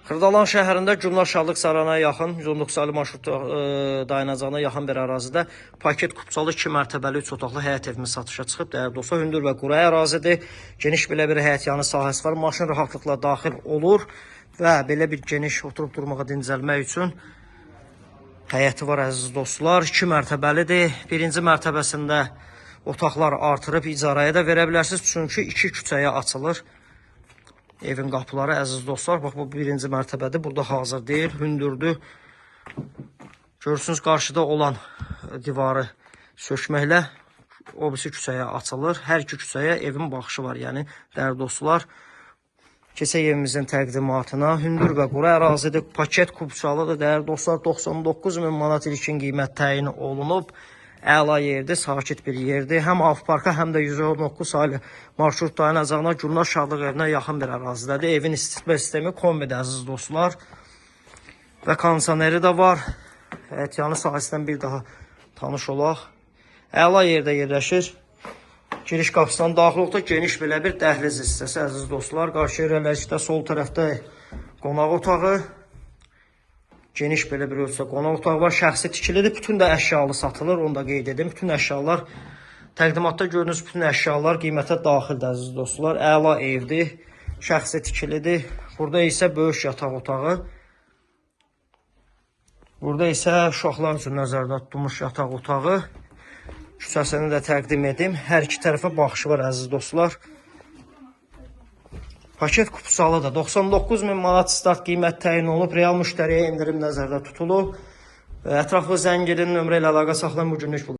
Xırdalan şəhərində Gülnar Şadlıq Sarayına yaxın 119 saylı marşrut dayanacağına yaxın bir ərazidə paket kupçalı 2 mərtəbəli 3 otaqlı həyət evimiz satışa çıxıb. Dəyərli dostlar, hündür və quru ərazidir. Geniş belə bir həyətyanı sahəsi var. Maşın rahatlıqla daxil olur və belə bir geniş oturub durmağa, dincəlmək üçün həyəti var əziz dostlar. 2 mərtəbəlidir. Birinci mərtəbəsində otaqlar artırıb icarəyə də verə bilərsiniz. Çünki iki küçəyə açılır evin qapıları əziz dostlar. Bax bu birinci mərtəbədir. Burada hazır deyil, hündürdür. Görürsünüz qarşıda olan divarı sökməklə o birisi küçəyə açılır. Hər iki küçəyə evin baxışı var. Yəni dəyərli dostlar, keçək evimizin təqdimatına. Hündür və quru ərazidir. Paket kupçalıdır. Dəyərli dostlar, 99 min manat ilkin qiymət təyin olunub. Əla yerdir, sakit bir yerdir. Həm Avparka, həm də 119 saylı marşrut dayanacağına Gülnar Şadlıq evinə yaxın bir ərazidədir. Evin isitmə sistemi kombidir əziz dostlar. Və kondisioneri də var. Həyətyanı sahəsindən bir daha tanış olaq. Əla yerdə yerləşir. Giriş qapısından daxil olduqda geniş belə bir dəhliz hissəsi əziz dostlar. Qarşı irəlilərdə sol tərəfdə qonaq otağı. Geniş belə bir ölçüdə qonaq otağı var. Şəxsi tikilidir. Bütün də əşyalı satılır. Onu da qeyd edim. Bütün əşyalar təqdimatda gördüyünüz bütün əşyalar qiymətə daxildir əziz dostlar. Əla evdir. Şəxsi tikilidir. Burada isə böyük yataq otağı. Burada isə uşaqlar üçün nəzərdə tutulmuş yataq otağı. Küçəsini də təqdim edim. Hər iki tərəfə baxışı var əziz dostlar. Paket kupçalı da 99 min manat start qiymət təyin olunub. Real müştəriyə endirim nəzərdə tutulub. Ətraflı zəng edin, nömrə ilə əlaqə saxlayın. Bu günlük bu.